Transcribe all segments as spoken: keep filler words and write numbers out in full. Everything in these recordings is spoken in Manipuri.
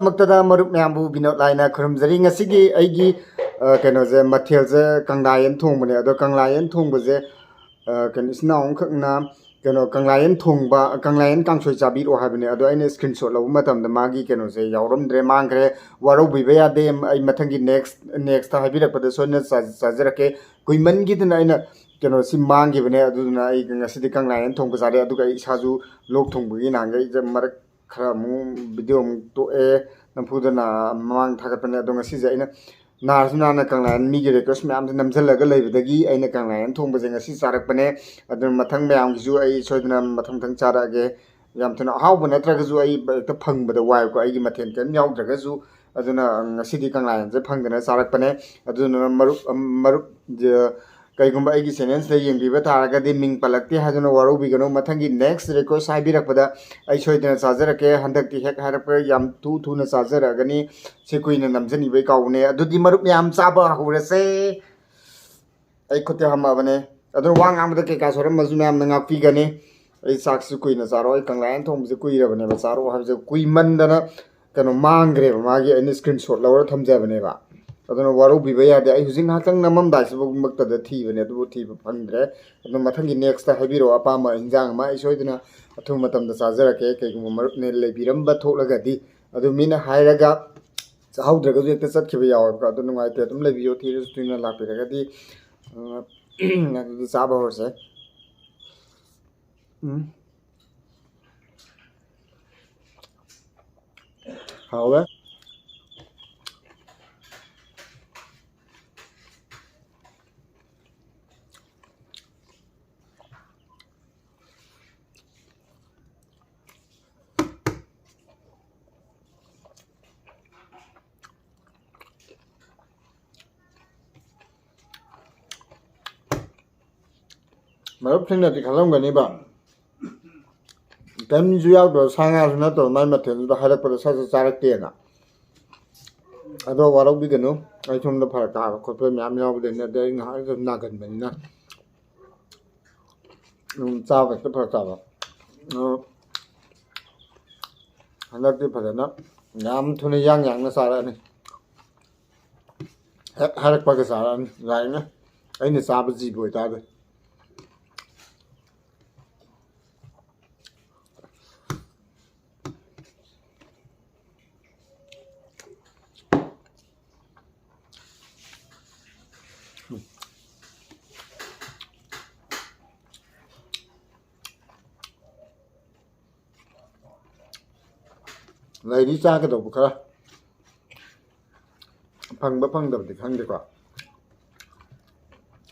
ꯃꯛꯇꯗ ꯃꯔꯨꯞ ꯃꯌꯥꯝꯕꯨ ꯕꯤꯅꯣꯗ ꯂꯥꯏꯅ ꯈꯨꯔꯨꯝꯖꯔꯤ꯫ ꯉꯁꯤꯒꯤ ꯑꯩꯒꯤ, ꯑ, ꯀꯩꯅꯣꯁꯦ, ꯃꯊꯦꯜꯁꯦ ꯀꯪꯂꯥ ꯌꯦꯟ ꯊꯣꯡꯕꯅꯦ꯫ ꯑꯗꯣ ꯀꯪꯂꯥ ꯌꯦꯟ ꯊꯣꯡꯕꯁꯦ, ꯑ, ꯀꯩꯅꯣ, ꯏꯆꯤꯟ ꯏꯅꯥꯎ ꯑꯃꯈꯛꯅ ꯀꯩꯅꯣ, ꯀꯪꯂꯥ ꯌꯦꯟ ꯊꯣꯡꯕ, ꯀꯪꯂꯥ ꯌꯦꯟ ꯀꯥꯡꯁꯣꯏ ꯆꯥꯕꯤꯔꯛꯑꯣ ꯍꯥꯏꯕꯅꯦ꯫ ꯑꯗꯣ ꯑꯩꯅ screenshot ꯂꯧꯕ ꯃꯇꯝꯗ ꯃꯥꯒꯤ ꯀꯩꯅꯣꯁꯦ ꯌꯥꯎꯔꯝꯗ꯭ꯔꯦ, ꯃꯥꯡꯈ꯭ꯔꯦ꯫ ꯋꯥꯔꯧꯕꯤꯕ ꯌꯥꯗꯦ꯫ ꯑꯩ ꯃꯊꯪꯒꯤ next, next ꯍꯥꯏꯕꯤꯔꯛꯄꯗ ꯁꯣꯏꯗꯅ ꯆꯥ-, ꯆꯥꯖꯔꯛꯀꯦ꯫ ꯀꯨꯏꯃꯟꯈꯤꯗꯅ ꯑꯩꯅ ꯀꯩꯅꯣꯁꯤ ꯃꯥꯡꯈꯤꯕꯅꯦ꯫ ꯑꯗꯨꯗꯨꯅ ꯑꯩ ꯉꯁꯤꯗꯤ ꯀꯪꯂꯥ ꯌꯦꯟ ꯊꯣꯡꯕ ꯆꯥꯔꯦ꯫ ꯑꯗꯨꯒ ꯑꯩ ꯏꯁꯥꯁꯨ ꯂꯣꯛ ꯊꯨꯡꯕꯒꯤ ꯅꯍꯥꯟꯈꯩ ꯃꯔꯛ ꯈꯔ ꯑꯃꯨꯛ video ꯑꯃꯨꯛ ꯇꯣꯛꯑꯦ, ꯅꯝꯐꯨꯗꯅ ꯃꯃꯥꯡ ꯊꯥꯒꯠꯄꯅꯦ꯫ ꯑꯗꯣ ꯉꯁꯤꯁꯦ ꯑꯩꯅ ꯅꯥꯔꯁꯨ ꯅꯥꯅ ꯀꯪꯂꯥ ꯌꯦꯟ ꯃꯤꯒꯤ request ꯃꯌꯥꯝꯁꯦ ꯅꯝꯁꯤꯜꯂꯒ ꯂꯩꯕꯗꯒꯤ ꯑꯩꯅ ꯀꯪꯂꯥ ꯌꯦꯟ ꯊꯣꯡꯕꯁꯦ ꯉꯁꯤ ꯆꯥꯔꯛꯄꯅꯦ꯫ ꯑꯗꯨꯅ ꯃꯊꯪ ꯃꯌꯥꯝꯒꯤꯁꯨ ꯑꯩ ꯁꯣꯏꯗꯅ ꯃꯊꯪ ꯃꯊꯪ ꯆꯥꯔꯛꯑꯒꯦ꯫ ꯌꯥꯝ ꯊꯨꯅ ꯑꯍꯥꯎꯕ ꯅꯠꯇ꯭ꯔꯒꯁꯨ ꯑꯩ ꯍꯦꯛꯇ ꯐꯪꯕꯗ ꯋꯥꯏꯀꯣ, ꯑꯩꯒꯤ ꯃꯊꯦꯜ ꯀꯔꯤꯝ ꯌꯥꯎꯗ꯭ꯔꯒꯁꯨ꯫ ꯑꯗꯨꯅ ꯉꯁꯤꯗꯤ ꯀꯪꯂꯥ ꯌꯦꯟꯁꯦ ꯐꯪꯗꯅ ꯆꯥꯔꯛꯄꯅꯦ꯫ ꯑꯗꯨꯅ ꯃꯔꯨꯞ, ꯃꯔꯨꯞ, ꯀꯩꯒꯨꯝꯕ ꯑꯩꯒꯤ channelꯁꯤꯗ ꯌꯦꯡꯕꯤꯕ ꯇꯥꯔꯒꯗꯤ ꯃꯤꯡ ꯄꯜꯂꯛꯇꯦ ꯍꯥꯏꯗꯨꯅ ꯋꯥꯔꯧꯕꯤꯒꯅꯨ꯫ ꯃꯊꯪꯒꯤ next request ꯍꯥꯏꯕꯤꯔꯛꯄꯗ ꯑꯩ ꯁꯣꯏꯗꯅ ꯆꯥꯖꯔꯛꯀꯦ꯫ ꯍꯟꯗꯛꯇꯤ ꯍꯦꯛ ꯍꯥꯏꯔꯛꯄ ꯌꯥꯝ ꯊꯨ ꯊꯨꯅ ꯆꯥꯖꯔꯛꯑꯒꯅꯤ꯫ ꯁꯤ ꯀꯨꯏꯅ ꯅꯝꯖꯅꯤꯡꯕꯩ ꯀꯥꯎꯕꯅꯦ꯫ ꯑꯗꯨꯗꯤ ꯃꯔꯨꯞ ꯃꯌꯥꯝ ꯆꯥꯕ ꯍꯧꯔꯁꯦ꯫ ꯑꯩ ꯈꯨꯠꯇꯤ ꯍꯥꯝꯃꯛꯑꯕꯅꯦ꯫ ꯑꯗꯨꯅ ꯋꯥ ꯉꯥꯡꯕꯗ ꯀꯩꯀꯥ ꯁꯣꯏꯔꯝꯃꯁꯨ ꯃꯌꯥꯝꯅ ꯉꯥꯛꯄꯤꯒꯅꯤ꯫ ꯑꯩ ꯆꯥꯛꯁꯨ ꯀꯨꯏꯅ ꯆꯥꯔꯛꯑꯣꯏ꯫ ꯀꯪꯂꯥ ꯌꯦꯟ ꯊꯣꯡꯕꯁꯦ ꯀꯨꯏꯔꯕꯅꯦꯕ ꯆꯥꯔꯛꯑꯣ ꯍꯥꯏꯕꯁꯦ꯫ ꯀꯨꯏꯃꯟꯗꯅ ꯀꯩꯅꯣ ꯃꯥꯡꯈ꯭ꯔꯦꯕ, ꯃꯥꯒꯤ ꯑꯩꯅ screenshot ꯂꯧꯔ ꯊꯝꯖꯕꯅꯦꯕ꯫ ꯑꯗꯨꯅ ꯋꯥꯔꯧꯕꯤꯕ ꯌꯥꯗꯦ꯫ ꯑꯩ ꯍꯧꯖꯤꯛ ꯉꯥꯏꯍꯥꯛꯇꯪ ꯅꯝꯃꯝꯗꯥꯏꯁꯤꯐꯥꯎꯃꯛꯇꯗ ꯊꯤꯕꯅꯦ, ꯑꯗꯨꯕꯨ ꯊꯤꯕ ꯐꯪꯗ꯭ꯔꯦ꯫ ꯑꯗꯨ ꯃꯊꯪꯒꯤ nextꯇ ꯍꯥꯏꯕꯤꯔꯛꯑꯣ ꯑꯄꯥꯝꯕ ꯏꯟꯖꯥꯡ ꯑꯃ, ꯑꯩ ꯁꯣꯏꯗꯅ ꯑꯊꯨꯕ ꯃꯇꯝꯗ ꯆꯥꯖꯔꯛꯀꯦ꯫ ꯀꯩꯒꯨꯝꯕ ꯃꯔꯨꯞꯅ ꯂꯩꯕꯤꯔꯝꯕ ꯊꯣꯛꯂꯒꯗꯤ꯫ ꯑꯗꯨ ꯃꯤꯅ ꯍꯥꯏꯔꯒ ꯆꯥꯍꯧꯗ꯭ꯔꯒꯁꯨ ꯍꯦꯛꯇ ꯆꯠꯈꯤꯕ ꯌꯥꯎꯋꯦꯕꯀꯣ꯫ ꯑꯗꯨ ꯅꯨꯡꯉꯥꯏꯇꯦ, ꯑꯗꯨꯝ ꯂꯩꯕꯤꯌꯣ, ꯊꯤꯔꯁꯨ ꯊꯤꯅ ꯂꯥꯛꯄꯤꯔꯒꯗꯤ꯫ ꯑꯗꯨ, ꯑꯗꯨꯗꯤ ꯆꯥꯕ ꯍꯧꯔꯁꯦ꯫ ꯎꯝ꯫ ꯍꯥꯎꯋꯦ꯫ ꯃꯔꯨꯞꯁꯤꯡꯅꯗꯤ ꯈꯜꯂꯝꯒꯅꯤꯕ, ꯀꯔꯤꯝꯁꯨ ꯌꯥꯎꯗꯕ, ꯁꯥ ꯉꯥꯁꯨ ꯅꯠꯇꯕ, ꯃꯥꯏ ꯃꯊꯦꯜꯗꯨꯗ ꯍꯥꯏꯔꯛꯄꯗ ꯁꯠ ꯁꯠ ꯆꯥꯔꯛꯇꯦꯅ꯫ ꯑꯗꯣ ꯋꯥꯔꯧꯕꯤꯒꯅꯨ, ꯑꯩ ꯁꯣꯝꯗ ꯐꯔꯛ ꯇꯥꯕ ꯈꯣꯠꯄ ꯃꯌꯥꯝ ꯌꯥꯎꯕꯗꯩꯅꯦ, ꯑꯗꯩ ꯑꯩ ꯉꯥꯏꯍꯥꯛ ꯁꯨꯝ ꯅꯥꯒꯟꯕꯅꯤꯅ ꯑꯗꯨꯝ ꯆꯥꯕ ꯍꯦꯛꯇ ꯐꯔꯛ ꯇꯥꯕ꯫ ꯑꯗꯣ ꯍꯟꯗꯛꯇꯤ ꯐꯖꯅ ꯌꯥꯝ ꯊꯨꯅ ꯌꯥꯡ ꯌꯥꯡꯅ ꯆꯥꯔꯛꯑꯅꯤ꯫ ꯍꯦꯛ ꯍꯥꯏꯔꯛꯄꯒ ꯆꯥꯔꯛꯑꯅꯤ꯫ ꯌꯥꯏꯅ ꯑꯩꯅ ꯆꯥꯕ ꯖꯤꯕ ꯑꯣꯏꯇꯥꯔꯗꯤ꯫ ꯂꯩꯔꯤ ꯆꯥꯒꯗꯧꯕ ꯈꯔ꯫ ꯐꯪꯕ ꯐꯪꯗꯕꯗꯤ ꯈꯪꯗꯦꯀꯣ꯫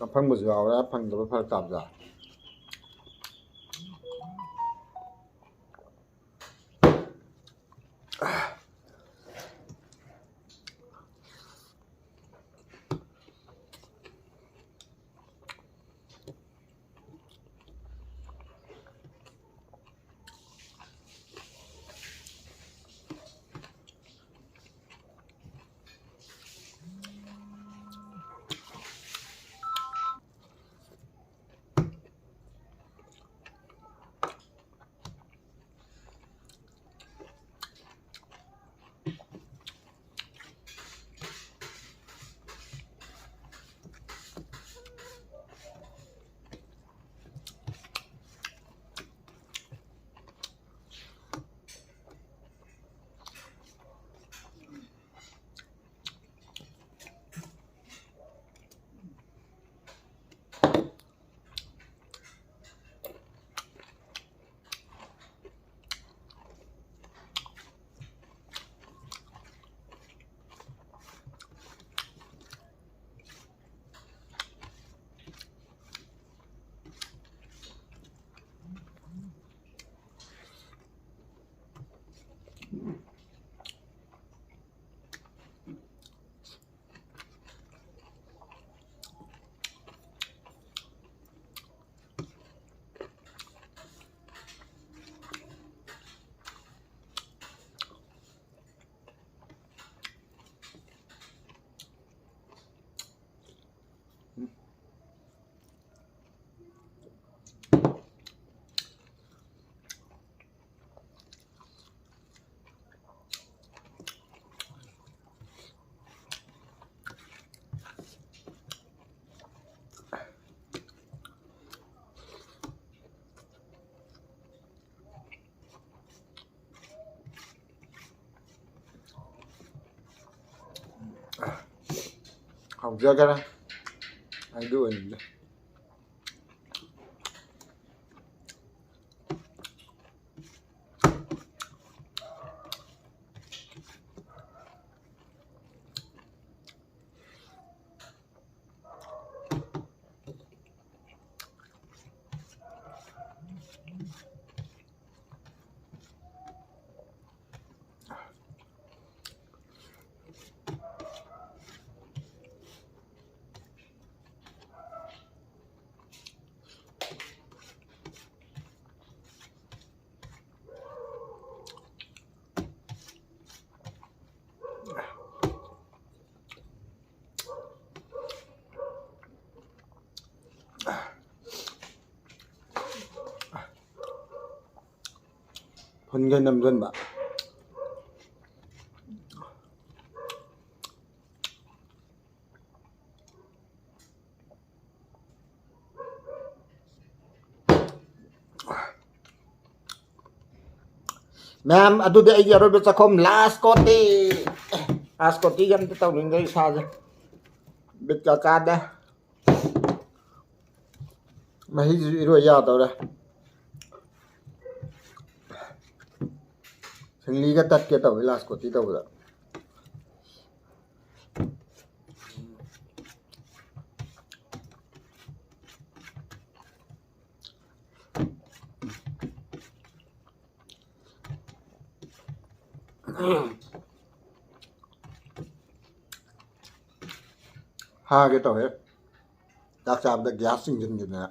ꯑꯐꯪꯕꯁꯨ ꯌꯥꯎꯔꯦ, ꯐꯪꯗꯕ ꯐꯔꯛ ꯇꯥꯕꯁꯨ ꯌꯥꯎꯔꯦ꯫ ꯍꯥꯎꯖꯈ꯭ꯔꯦ꯫ ꯑꯩꯗꯤ ꯑꯣꯏꯅꯤꯡꯗꯦ꯫ ꯐꯨꯟꯒ ꯅꯝꯁꯤꯟꯕ꯫ ꯃꯌꯥꯝ, ꯑꯗꯨꯗꯤ ꯑꯩꯒꯤ ꯑꯔꯣꯏꯕ ꯆꯥꯛꯈꯨꯝ, ꯂꯥꯁ ꯀꯣꯇꯤ꯫ ꯂꯥꯁ ꯀꯣꯇꯤꯒ ꯑꯝꯇ ꯇꯧꯅꯤꯡꯗ꯭ꯔꯦ ꯏꯁꯥꯁꯦ꯫ ꯕꯤꯠꯀ ꯀꯥꯗꯦ꯫ ꯃꯍꯤꯁꯤꯁꯨ ꯏꯔꯣꯏ ꯌꯥꯗꯧꯔꯦ꯫ ꯁꯤꯡꯂꯤꯒ ꯇꯠꯀꯦ ꯇꯧꯋꯤ ꯂꯥꯁ ꯀꯣꯇꯤ ꯇꯧꯕꯗ꯫ ꯍꯥꯒꯦ ꯇꯧꯋꯦ꯫ ꯆꯥꯛ ꯆꯥꯕꯗ ꯒ꯭ꯌꯥꯁ ꯆꯤꯡꯁꯤꯟꯈꯤꯗꯅ꯫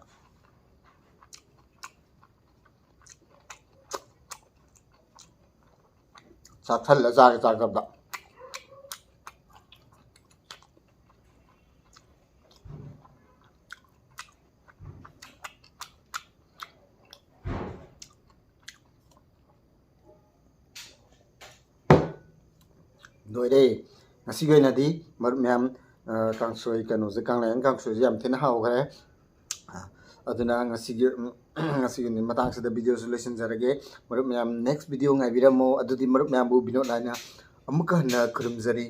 ꯆꯥꯛꯁꯜꯂ ꯆꯥꯒꯦ ꯆꯥꯛ ꯆꯥꯕꯗ꯫ ꯂꯣꯏꯔꯦ꯫ ꯉꯁꯤꯒꯤ ꯑꯣꯏꯅꯗꯤ ꯃꯔꯨꯞ ꯃꯌꯥꯝ, ꯑ, ꯀꯥꯡꯁꯣꯏ, ꯀꯩꯅꯣꯁꯦ, ꯀꯪꯂꯥꯌꯦꯟ ꯀꯥꯡꯁꯣꯏꯁꯦ ꯌꯥꯝ ꯊꯤꯅ ꯍꯥꯎꯈ꯭ꯔꯦ꯫ ꯑ, ꯑꯗꯨꯅ ꯉꯁꯤꯒꯤ, ꯎꯝ, ꯉꯁꯤꯒꯤ ꯃꯇꯥꯡꯁꯤꯗ videoꯁꯨ ꯂꯣꯏꯁꯤꯟꯖꯔꯒꯦ꯫ ꯃꯔꯨꯞ ꯃꯌꯥꯝ next video ꯉꯥꯏꯕꯤꯔꯝꯃꯣ꯫ ꯑꯗꯨꯗꯤ ꯃꯔꯨꯞ ꯃꯌꯥꯝꯕꯨ ꯕꯤꯅꯣꯗ ꯍꯥꯏꯅ ꯑꯃꯨꯛꯀ ꯍꯟꯅ ꯈꯨꯔꯨꯝꯖꯔꯤ꯫